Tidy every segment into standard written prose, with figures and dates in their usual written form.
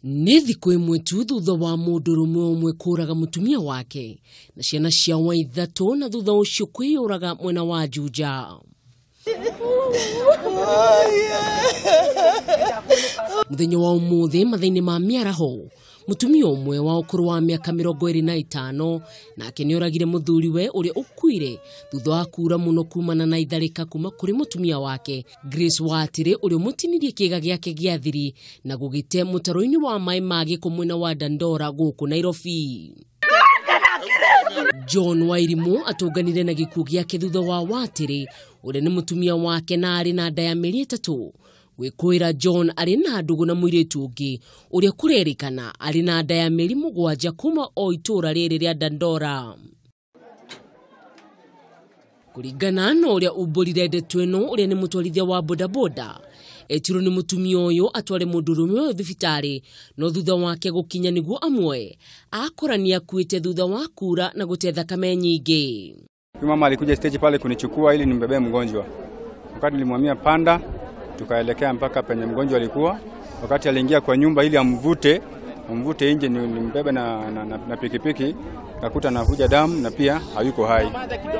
Nĩ thikũ ĩmwe tu thutha wa mũndũrũme ũmwe kũraga mũtumia wake na ciana ciao ithatũ na thutha ũcio kwĩyũraga mwena wa Juja. Mũthenya wa ũmũthĩ mathaa-inĩ ma mĩaraho, mũtumia ũmwe wa ũkũrũ wa mĩaka 25 nake nĩoragire mũthuriwe ũrĩa ũkuire thutha wa kura mũno kumana na itharĩka kuma kũrĩ mũtumia wake Grace Watire, ũrĩa ũmũtinirie kĩĩga gĩake gĩa thiri na gũgĩte mũtaro-inĩ wa maĩ ma gĩko mwena wa Dandora gũkũ Nairobi. John Wairimu atũnganire na gĩkuũ gĩake thutha wa Watire ũrĩa nĩ mũtumia wake na arĩ na nda ya mĩeri 3. Gwĩkũĩra John arĩ na ndũgũ na mũirĩtu ũngĩ ũrĩa kũrerĩkana arĩ na nda ya mĩeri 7 kuma o itũũra rĩrĩ rĩa Dandora. Kũringana na ũrĩa umbũrire ndeto ĩno, ũrĩa nĩ mũtwarithia wa bodaboda etirwo nĩ mũtumia ũyũ atware mũndũrũme ũyũ thibitarĩ, no thutha wake gũkinya nĩguo amwoe akora nĩakuĩte thutha wa kura na gũte thakame nyingĩ. Mama alikuja stage pale kunichukua ili nimbebee mgonjwa. Wakati nilimwambia panda, tukaelekea mpaka penye mgonjwa alikuwa. Wakati aliingia kwa nyumba ili amvute nje nimbebe na pikipiki, nakuta anavuja damu na pia hayuko hai.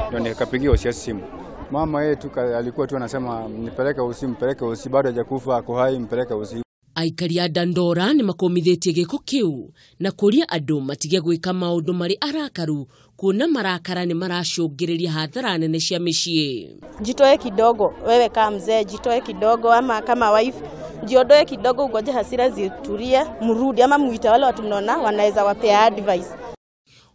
Ndio nikapigia OCS simu. Mama yetu alikuwa tu anasema nipeleke usi, mpeleke usi, bado hajakufa, ako hai, mpeleke usi. Aikari a Dandora nĩ makomithĩtie gĩko kĩu na kũria andũ matige gwĩka maũndũ marĩ arakaru kuona marakara nĩ maracũngĩrĩria hathara nene cia mĩciĩ. Jitoe kidogo wewe kama mzee, jitoe kidogo, ama kama wife jiondoe kidogo, ugoje hasira zitulie, mrudi ama muite wale watu mnaona wanaweza wapea advice.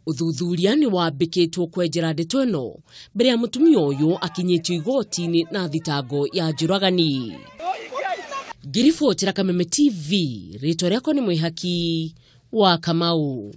Ũthuthuria nĩ wambĩkĩtwo kwenjera ndeto ĩno mbere ya mũtumia ũyũ akinyĩtio igoti-inĩ na thitango ya njũragani. Ngĩribotera Kameme TV, rĩtwa rĩakwa nĩ Mwĩhaki wa Kamau.